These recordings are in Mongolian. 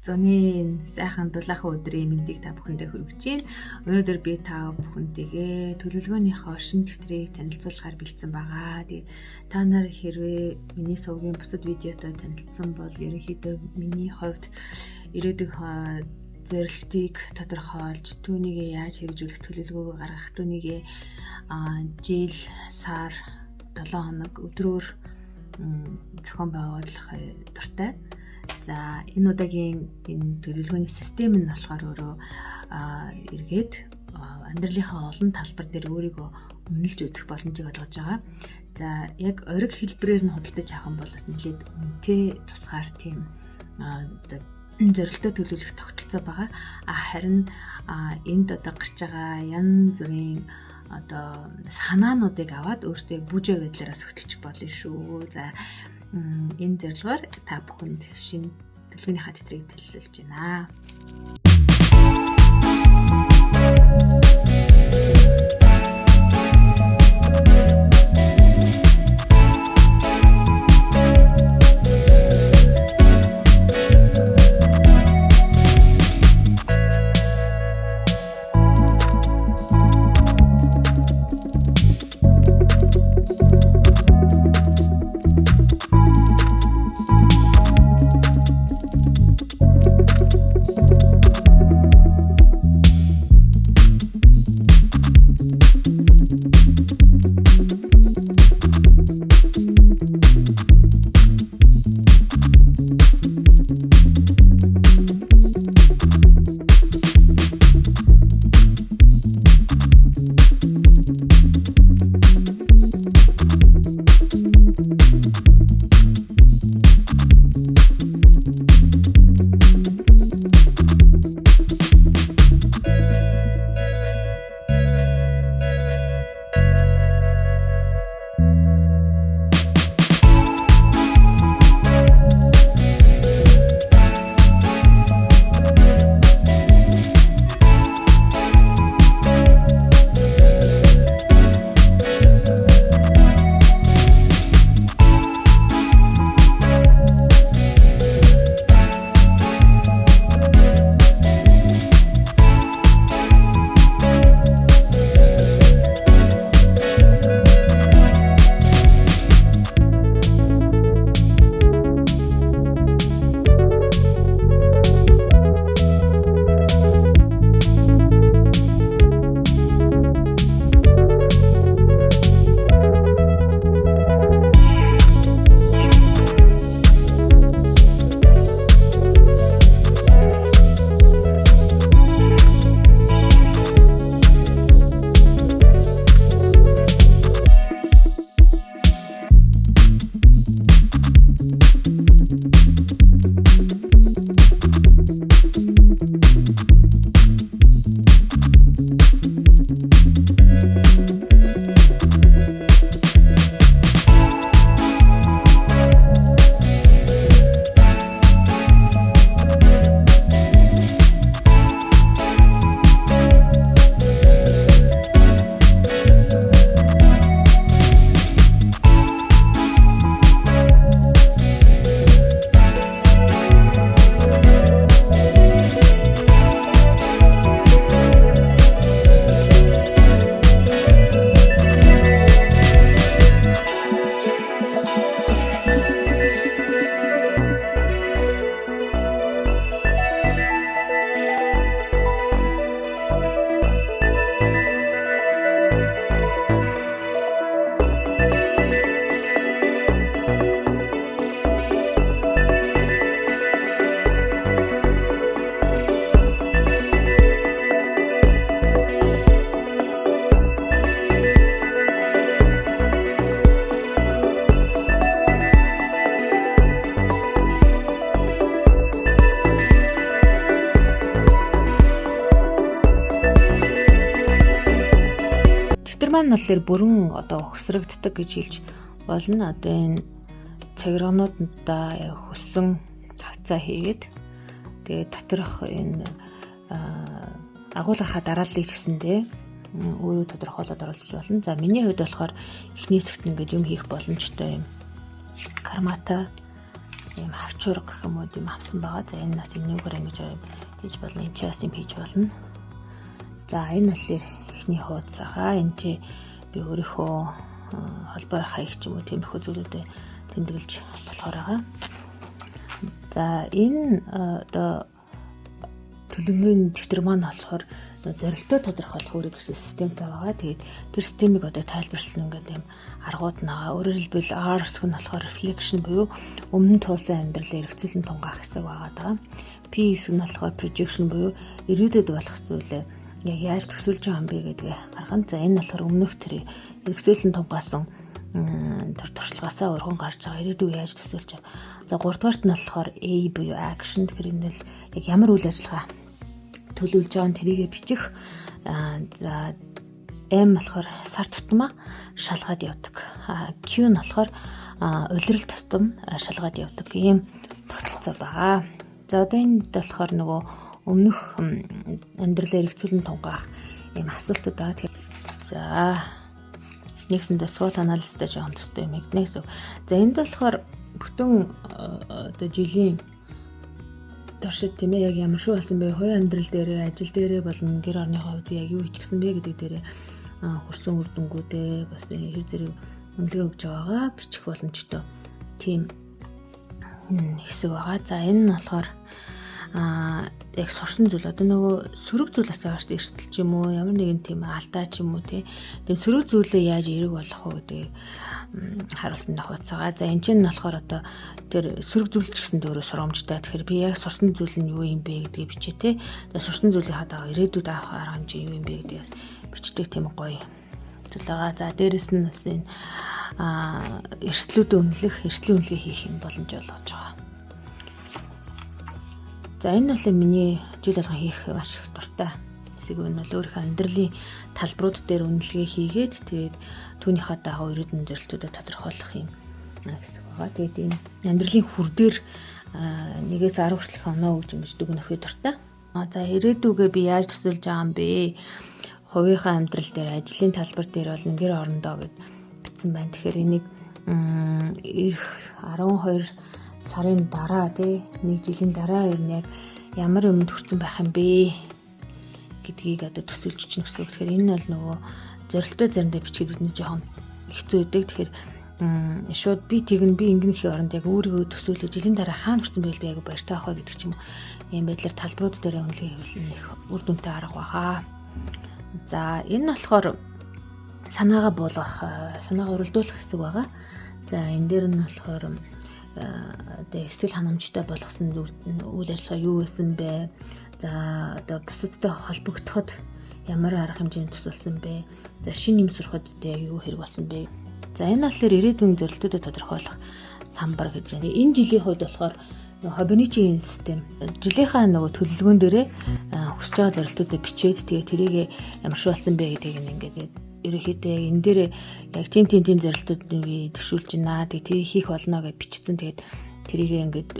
Зуны сайхан дулаахан өдрийн мэндийг та бүхэндээ хүргэж байна. Өнөөдөр би та бүхэнтэйгээ төлөвлөгөөнийхөө шинэ дэвтрийг танилцуулахаар бэлдсэн байгаа. Тэгээд та нар хэрвээ миний сувгийн бусад видеотой танилцсан бол ерөнхийдөө миний хувьд ирээдүйн зорилтыг тодорхойлж, түүнийг яаж хэрэгжүүлэх төлөвлөгөөгөө гаргах, түүнийг жил, сар, 7 хоног, өдрөөр зохион байгуулах дуртай. За, энэ удаагийн энэ төлөвлөгөөний систем нь болохоор өөрөө эргээд амьдралынхаа олон талбар дээр өөрийгөө үнэлж үзэх боломжийг олгож байгаа. За, яг ориг хэлбэрээр нь худалдаж авах юм бол бас нэлээд үнэтэй тусгаар тийм одоо зорилттой төлөвлөх тогтолцоо байгаа. Харин энд одоо гарч байгаа янз бүрийн одоо санаануудыг аваад өөртөө бүжээ байдлаараа сөхтөлж болно шүү. За, энэ зорилгоор та бүхэнд шинэ төлөвлөгөөнийхөө тэтрийг төлөвлөж байна. Дэвтэр маань болохоор бүрэн одоо ухсрагддаг гэж хэлж болно. Одоо энэ цагиргануудаа хүссэн хавцаа хийгээд тэгээд доторх энэ агуулгынхаа дарааллыг ч гэсэндээ өөрөө тодорхойлоод оруулж болно. За, миний хувьд болохоор эхний хэсэгт ингээд юм хийх боломжтой юм. Кармата Ийм хавчуурга гэх юм уу тийм авсан байгаа. За, энэ бас энүүгээр ингэж хийж болно. Энэ чи бас юм хийж болно. За, энэ болохоор эхний хуудас байгаа. Энэ чи би өөрийнхөө холбоо хаяг ч юм уу, тиймэрхүү зүйлүүдэд тэмдэглэж болохоор байгаа. За, энэ одоо төлөвлөгөөний дэвтэр маань болохоор зорилтоо тодорхойлох өөрийг гэсэн системтэй байгаа. Тэгээд тэр системийг одоо тайлбарласан ингээд юм аргууд байгаа. Өөрөөр хэлбэл, R хэсэг нь болохоор reflection буюу өмнө туулсан амьдралаа эргцүүлэн тунгаах хэсэг байгаа даа. P хэсэг нь болохоор projection буюу ирээдүйд болох зүйлээ яг яаж төсөөлж байгаа юм бэ гэдгээ гаргана. За, энэ болохоор өмнөх тэр эргцүүлэн тунгаасан тэр туршлагаасаа урган гарч байгаа ирээдүйг яаж төсөөлж байгаа. За, гуравдугаарт нь болохоор A буюу action, тэгэхээр энэ л яг ямар үйл ажиллагаа төлөвлөж байгаа нь тэрийгэ бичих. За, M болохоор сар тутмаа шалгаад явдаг. Q нь болохоор улирал тутам шалгаад явдаг. Ийм тогтолцоо байгаа. За, одоо энд болохоор нөгөө өмнөх амьдралаа эргцүүлэн тунгаах ийм асуултууд байгаа. За, нэгсэндээ SWOT анализтай жоохон төстэй юм нэгднэ гэсэн. За, энд болохоор бүтэн одоо жилийн туршид, тийм ээ, яг ямар шүү болсон бэ? Хувийн амьдрал дээрээ, ажил дээрээ болон гэр орныхоо хувьд би яг юу хийчихсэн бэ гэдэг дээрээ хүрсэн үр дүнгуудээ, бас хэр зэрэг үнэлгээ өгж байгаагаа бичих боломжтой тийм хэсэг байгаа. За, энэ нь болохоор яг сурсан зүйл, одоо нөгөө сөрөг зүйл бас байгаа шүү дээ, эрсдэл ч юм уу, ямар нэгэн тийм алдаа ч юм уу, тийм сөрөг зүйлээ яаж эерэг болгох уу гэдэг харуулсан хуудас байгаа. За, энэ чинь болохоор одоо тэр сөрөг зүйл ч гэсэн өөрөө сургамжтай. Тэгэхээр би яг сурсан зүйл нь юу юм бэ гэдгийг бичээ те. За, сурсан зүйлийнхаа дагуу ирээдүйд авах арга хэмжээ юу юм бэ гэдгийг бичдэг тийм гоё зүйл байгаа. За, дээрэс нь бас энэ эрсдлүүдээ үнэлэх, эрсдлийн үнэлгээ хийх юм боломж олгож байгаа. За, энэ бол миний жил болгон хийх маш их дуртай хэсэг. Энэ бол өөрийнхөө амьдралын талбарууд дээр үнэлгээ хийгээд, тэгээд түүнийхээ дагуу ирээдүйн зорилтуудаа тодорхойлох юм хэсэг байгаа. Тэгээд энэ амьдралын хүр дээр 1-ээс 10 хүртэлх оноо өгж ингэж дүгнэх дуртай. За, ирээдүгээ би яаж төсөөлж байгаа юм бэ? Хувийнхаа амьдрал дээр, ажлын талбар дээр болон гэр орондоо гэд бичсэн байна. Тэгэхээр энийг ирэх 12 сарын дараа, тий, нэг жилийн дараа ер нь яг ямар юмд хүрсэн байх юм бэ гэдгийг одоо төсөөлж чинь гэсэн үг. Тэгэхээр энэ бол нөгөө зорилттой заримдаа бичгээд бидний жоохон хэцүү байдаг. Тэгэхээр шууд би тэгнэ, би ингэнэ гэхийн оронд яг өөрийгөө төсөөлөж, жилийн дараа хаана хүрсэн байл би яг баяртай авах вэ гэдэг ч юм уу. Ийм байдлаар талбарууд дээр үнэлгээ хийвэл их үр дүнтэй арга байгаа. За, энэ нь болохоор санаагаа буулгах, санаагаа уралдуулах хэсэг байгаа. За, энэ дээр нь болохоор одоо сэтгэл ханамжтай болгосон үйл ажиллагаа юу байсан бэ? За, одоо бусадтай холбогдоход ямар арга хэмжээнд тусалсан бэ? За, шинэ юм сурахад одоо яг юу хэрэг болсон бэ? За, энэ болохоор ирээдүйн зорилтуудыг тодорхойлох самбар гэж байна. Энэ жилийн хувьд болохоор Хобоничийн систем, жилийнхаа нөгөө төлөвлөгөөн дээрээ хүсэж байгаа зорилтуудыг бичээд, тэгээ тэрийг ямар шүү болсон бэ гэдгийг ингээд ерөнхийдөө яг энэ дээр яг тийм тийм тийм зорилтуудыг би төвшүүлж байна. Тэгээ тэрийг хийх болно гэж бичсэн. Тэгээд тэрийг ингээд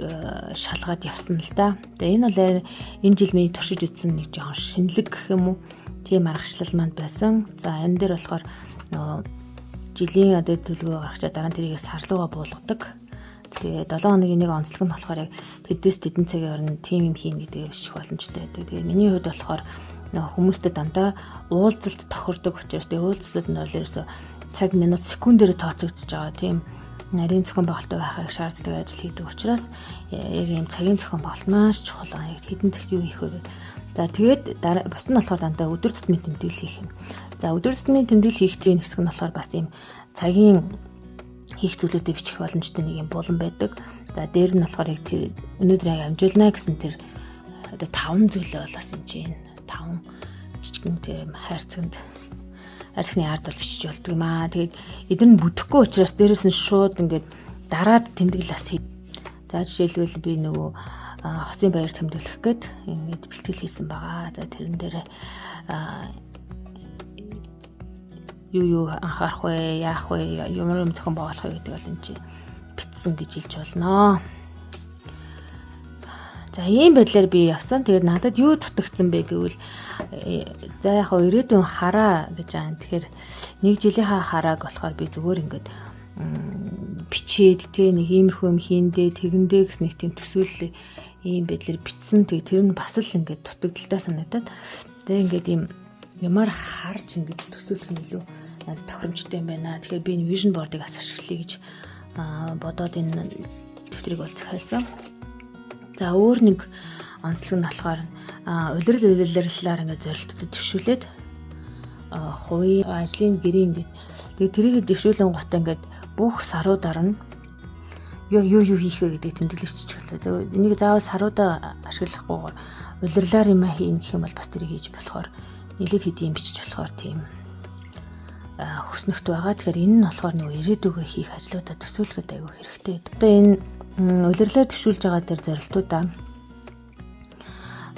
шалгаад явсан л да. Тэгээ энэ бол энэ жил миний туршиж үзсэн нэг жоохон шинэлэг гэх юм уу, тийм аргачлал манд байсан. За, энэ дээр болохоор нөгөө жилийн одоо төлөвлөгөө гаргачаа дараа нь тэрийг сарлууга буулгадаг. Тэгээ 7 хоногийн нэг онцлог нь болохоор яг тэдээс тэдэн цагийн хооронд тийм юм хийн гэдгийг бичих боломжтой байдаг. Тэгээ миний хувьд болохоор хүмүүстэй дандаа уулзалт тохирдог учраас, тэгээ уулзлууд нь бол ерөөсө цаг, минут, секундээр тооцогдож байгаа тийм нарийн зохион байгуулалттай байхыг шаарддаг ажил хийдэг учраас яг ийм цагийн зохион байгуулалт маш чухал. Яг хэдэн цагт юу хийх вэ гэдэг. За, тэгээд бусд нь болохоор дандаа өдөр тутмын тэмдэглэл хийх юм. За, өдөр тутмын тэмдэглэл хийх тийм хэсэг нь болохоор бас ийм цагийн хийх зүйлүүдээ бичих боломжтой нэг юм булан байдаг. За, дээр нь болохоор яг тэр өнөөдөр яг амжуулна гэсэн тэр одоо таван зүйлээ бол бас энэ чинь таван жижигэн тийм хайрцагт, хайрцагны ард бол бичиж болдог юм аа. Тэгээд эдгээр нь бүтэхгүй учраас дээрэс нь шууд ингээд дараад тэмдэглэл бас хий. За, жишээлбэл, би нөгөө хосын баяр тэмдэглэх гээд ингээд бэлтгэл хийсэн байгаа. За, тэрэн дээр юу юу анхаарах вэ, яах вэ, ямар юм зохион байгуулах вэ гэдэг бол энэ чинь бичсэн гэж хэлж болно. За, ийм байдлаар би явсан. Тэгээд надад юу дутагдсан бэ гэвэл за, яг хоо ирээдүйн хараа гэж байгаа. Тэгэхээр нэг жилийнхаа харааг болохоор би зүгээр ингээд Бичээд те, нэг иймэрхүү юм хийндээ, тэгэндээ гэсэн нэг тийм төсөөлөл ийм байдлаар бичсэн. Тэгээ тэр нь бас л ингээд дутагдалтай санагдаад, тэгээ ингээд ийм юмар харж ингэж төсөөлөх нь илүү надад тохиромжтой юм байна. Тэгэхээр би энэ vision board-ыг бас ашиглая гэж бодоод энэ дэвтрийг бол захиалсан. За, өөр нэг онцлог нь болохоор улирал улирлаар ингээд зорилтуудад дэвшүүлээд, хувийн ажлын гэрээ ингээд, тэгээ тэрийг дэвшүүлэн гот ингээд бүх саруудаар нь юу юу юу хийх вэ гэдэг тэмдэглэж болоо. Тэгээ энийг заавал саруудаа ашиглахгүйгээр улирлаар юм хийнэ гэх юм бол бас тэрийг хийж болохоор нэлээд хэдийн бичиж болохоор тийм хүснэгт байгаа. Тэгэхээр энэ нь болохоор нөгөө ирээдүгөө хийх ажлуудаа төсөөлөхөд айгүй хэрэгтэй. Одоо энэ улирлаар дэвшүүлж байгаа тэр зорилтуудаа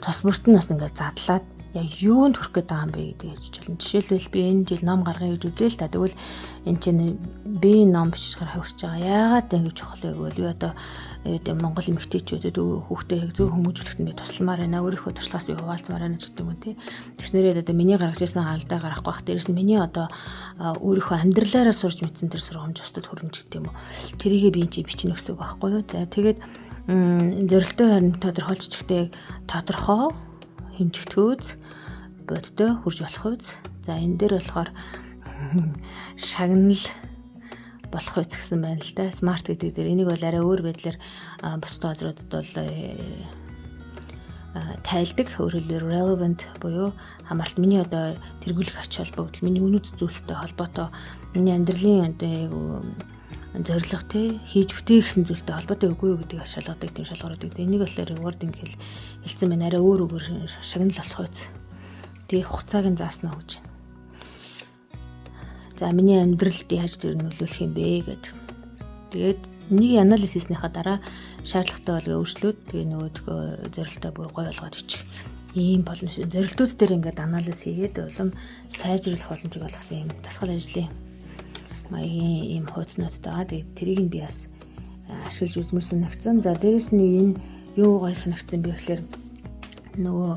тус бүрт нь бас ингээд задлаад яг юунд хүрэх гээд байгаа юм бэ гэдгийг хэлж болно. Жишээлбэл, би энэ жил ном гаргая гэж үзээ л та. Тэгвэл энэ чинь би ном бичгээр хавирч байгаа. Яагаад ингэж чухал вэ гэвэл би одоо юу Монгол эмэгтэйчүүдэд хүүхдээ яг зөв хүмүүжүүлэхэд би тусламаар байна. Өөрийнхөө туршлагаас би хуваалцмаар байна ч гэдэг юм уу, тий. Тэгснээрээ одоо миний гаргаж ирсэн алдаа гаргахгүй бах. Дээрэс нь миний одоо өөрийнхөө амьдралаараа сурч мэдсэн тэр сургамж бусдад хүрнэ ч гэдэг юм уу. Тэрийгээ би энэ чи бичнэ гэсэн үг байхгүй юу. За, тэгээд зорилттой харин тодорхойлж чихтэй тодорхой, хэмжигдэхүйц, бодтой, хүрж болох үз. За, энэ дээр болохоор шагнал болох үз гэсэн байна л да. SMART гэдэг дээр энийг бол арай өөр байдлаар бусад газруудад бол тайлдаг. Өөрөөр хэлбэл, relevant буюу хамааралт, миний одоо тэргүүлэх ач холбогдол, миний үнэт зүйлстэй холбоотой, миний амьдралын одоо яг зорилго те, хийж бүтээх гэсэн зүйлтэй холбоотой үгүй юу гэдгийг шалгадаг тийм шалгууруудыг. Энийг болохоор rewarding хэл хэлсэн байна. Арай өөр үгээр шагнал болох үз. Тэгээ хугацааг нь заасан уу гэж. За, миний амьдралд яаж тэр нөлөөлөх юм бэ гэдэг. Тэгээд нэг анализ хийснийхаа дараа шаардлагатай бол өөрчлөөд, тэгээ нөгөөдхөө зорилтоо бүр гой болгоод бичих ийм боломж. Зорилтууд дээр ингээд анализ хийгээд улам сайжруулах боломжийг олгосон юм дасгал ажлын маягийн ийм хуудаснууд байгаа. Тэгээд тэрийг нь би бас ашиглаж үзмээр санагдсан. За, дээрэс нь энэ юу гой санагдсан бэ гэхээр нөгөө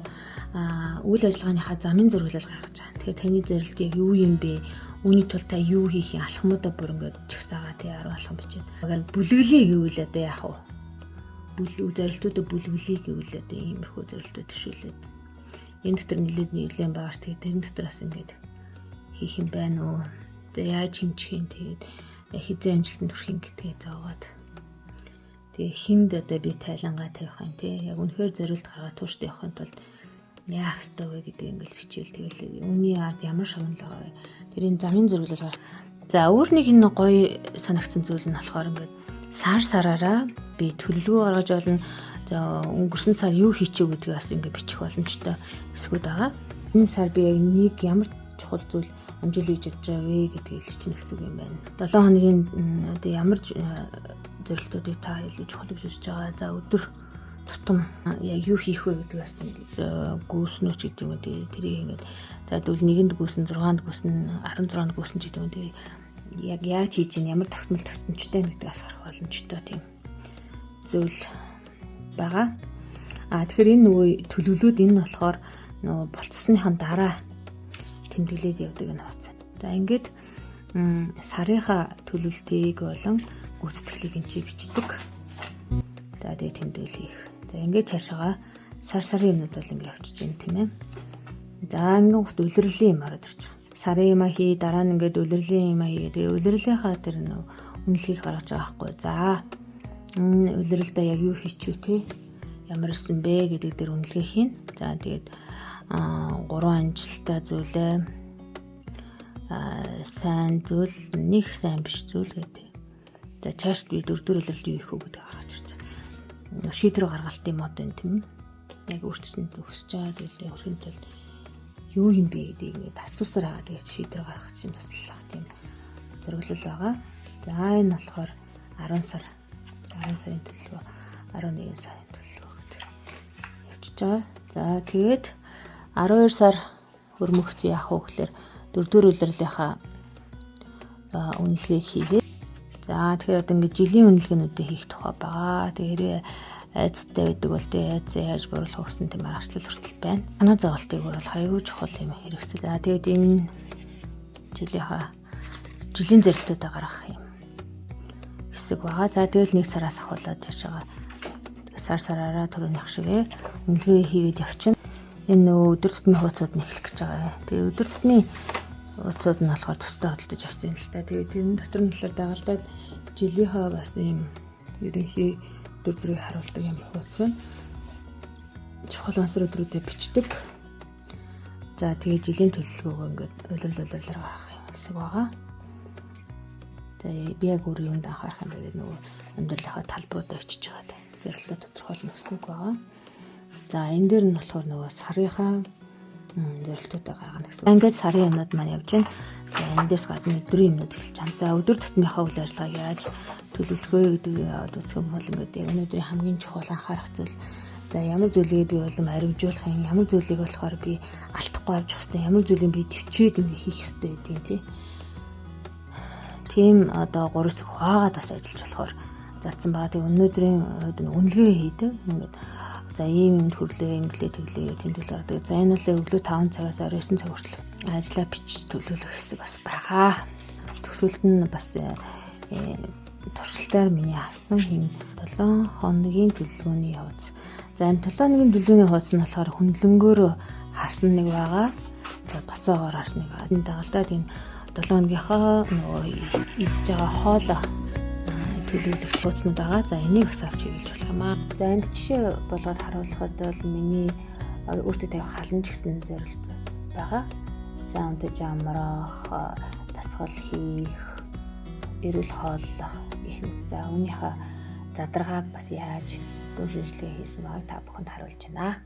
үйл ажиллагааныхаа замын зураглал гаргаж байгаа. Тэгэхээр таны зорилт яг юу юм бэ? Үүний тулд та юу хийх юм, алхмуудаа бүр ингээд жагсаагаа тий, 10 алхам бичээд. Агаар бүлэглэе гэвэл одоо яах вэ? Бүл зорилтуудаа бүлэглэе гэвэл одоо иймэрхүү зорилтууд төшөөлээд энэ дотор нэлээд нийлэн байгаа ш. Тэгээд тэрэн дотор бас ингээд хийх юм байна уу? За, яаж хэмжих юм, тэгээд хизээ амжилтанд хүрэх юм гэдгээ зоогоод. Тэгээ хүнд одоо би тайлангаа тавих юм тий. Яг үнэхээр зорилт гаргаад тууштай явахын тулд яах ёстой вэ гэдэг ингээл бичээл, тэгэл үүний ард ямар шагнал байгаа вэ? Тэр энэ замын зураглал гар. За, өөр нэг энэ гоё санагдсан зүйл нь болохоор ингээд сар сараараа би төлөвлөгөө гаргаж болно. За, өнгөрсөн сар юу хийчихв гэдгийг бас ингээд бичих боломжтой хэсгүүд байгаа. Энэ сар би яг нэг ямар чухал зүйл амжуулъя гэж бодож байгаа вэ гэдгийг бичнэ гэсэн үг юм байна. 7 хоногийн одоо ямар зорилтуудыг та илүү чухал гэж үзэж байгаа. За, өдөр тутам яг юу хийх вэ гэдэг бас ингээд гүйснүү ч гэдэг юм уу. Тэрийг ингээд, за, тэгвэл нэгэнд гүйсэн, 6-нд гүйсэн, 16-нд гүйсэн ч гэдэг юм уу. Тэгээ яг яаж хийж чинь, ямар тогтмол тогтмолтой гэдэг бас харах боломжтой тийм зүйл байгаа. А тэгэхээр энэ нөгөө төлөвлөлүүд энэ нь болохоор нөгөө болцсныхан дараа тэмдэглээд явдаг энэ хуудас. За, ингээд сарынхаа төлөвлөлтийг болон гүйцэтгэлийг энэ чи бичдэг. За, тэгээ тэмдэглэл хийх. За, ингээд цаашаага сар сарын юмнууд бол ингээд явчихж байна, тийм ээ. За, ингээд гут улирлын юм ороод ирж байгаа. Сарын юма хий, дараа нь ингээд улирлын юма хийгээ. Тэгээ улирлынхаа тэр нөө үнэлгийг гаргаж байгаа байхгүй. За, энэ улиралдаа яг юу хийчихв те? Ямар исэн бэ гэдэг дээр үнэлгээ хийн. За, тэгээд гурван амжилттай зүйлээ, сайн зүйл, нэг сайн биш зүйл гэдэг. За, чаашд би дөрөвдүгээр улиралд юу хийх вэ гэдэг гаргаж ирж байгаа. Шийдвэр гаргалтын мод байна, тийм ээ. Яг өөртөө өсөж байгаа зүйлээ хүрэхин тулд юу юм бэ гэдгийг ингээд асуусаар байгаа. Тэгээд шийдвэр гаргах чинь туслах тийм зураглал байгаа. За, энэ болохоор 10 сар, 10 сарын төлөвлөгөө, 11 сарын төлөвлөгөө гэдэг явчихж байгаа. За, тэгээд 12 сар хөрмөгц яах вэ гэхээр дөрөвдүгээр улирлынхаа үнэлгээг хийгээд. За, тэгэхээр одоо ингээд жилийн үнэлгээнүүдээ хийх тухай байгаа. Тэгэхээр айцтай байдаг бол тэгээ айцаа яаж бууруулах вэ гэсэн тийм аргачлал хүртэл байна. Санаа зовлтыг бол аюул чухал юм хэрэгсэл. За, тэгээд энэ жилийнхаа жилийн зорилтуудаа гаргах юм. хэсэг байгаа. За, тэгэл нэг сараас ахуулаад цаашаа сар сараараа түрүүнийх шиг үнэлгээ хийгээд явчихна. Энэ нөгөө өдөр тутмын хуудасууд нь эхлэх гэж байгаа. Тэгээ өдөр тутмын хуудасууд нь болохоор тусдаа хөдөлж авсан юм л та. Тэгээ тэрэн дотор нь болохоор дагалдаад жилийнхаа бас ийм ерөнхий өдөр зүрийг харуулдаг юм хуудас байна. Чухал ансар өдрүүдэд бичдэг. За, тэгээ жилийн төлөвлөгөөгөө ингээд улирал улирлаар гаргах юм хэсэг байгаа. За, би яг өөр юунд анхаарах юм бэ гэдэг нөгөө амьдралынхаа талбаруудаа өчөж байгаа. Зорилтоо тодорхойлно гэсэн үг байгаа. За, энэ дээр нь болохоор нөгөө сарынхаа зорилтуудаа гаргана гэсэн. Ингээд сарын юмнууд маань явж байна. За, эндээс гадна өдрийн юмнууд эхэлж байна. За, өдөр тутмынхаа үйл ажиллагааг яаж төлөвлөх вэ гэдэг яваад үзэх юм бол ингээд яг өнөөдрийн хамгийн чухал анхаарах зүйл, за, ямар зүйлийг би улам аривжуулах юм, ямар зүйлийг болохоор би алдахгүй авчих хэрэгтэй, ямар зүйлийг би төвчээд ингэ хийх хэрэгтэй гэдгийг тий. Тийм, одоо гурван хэсэг хуваагаад бас ажиллаж болохоор задсан байгаа. Тэгээ өнөөдрийн хувьд үнэлгээ хийдэг. Ингээд за, ийм юмд хүрлээ, инглээ, тэглээ гэх тэмдэглэл гаргадаг. За, энэ бол өглөө 5 цагаас 9 цаг хүртэл ажлаа бичиж төлөвлөх хэсэг бас байгаа. Төгсгөлд нь бас туршилтаар миний авсан хин 7 хоногийн төлөвлөгөөний хуудас. За, энэ 7 хоногийн төлөвлөгөөний хуудас нь болохоор хөндлөнгөөр харсан нэг байгаа. За, босоогоор харсан нэг байгаа. Энэ дагалдаад энэ 7 хоногийнхоо нөгөө идж байгаа хоолоо төлөвлөх хуудаснууд байгаа. За, энийг бас авч хэрэглэж болох юм аа. За, энд жишээ болгоод харуулхад бол миний өөртөө тавих халамж гэсэн зорилт байгаа. Сайн унтаж амрах, дасгал хийх, эрүүл хооллох гэх мэт. За, үүнийхээ задаргааг бас яаж дүн шинжилгээ хийсэн байгааг та бүхэнд харуулж байна.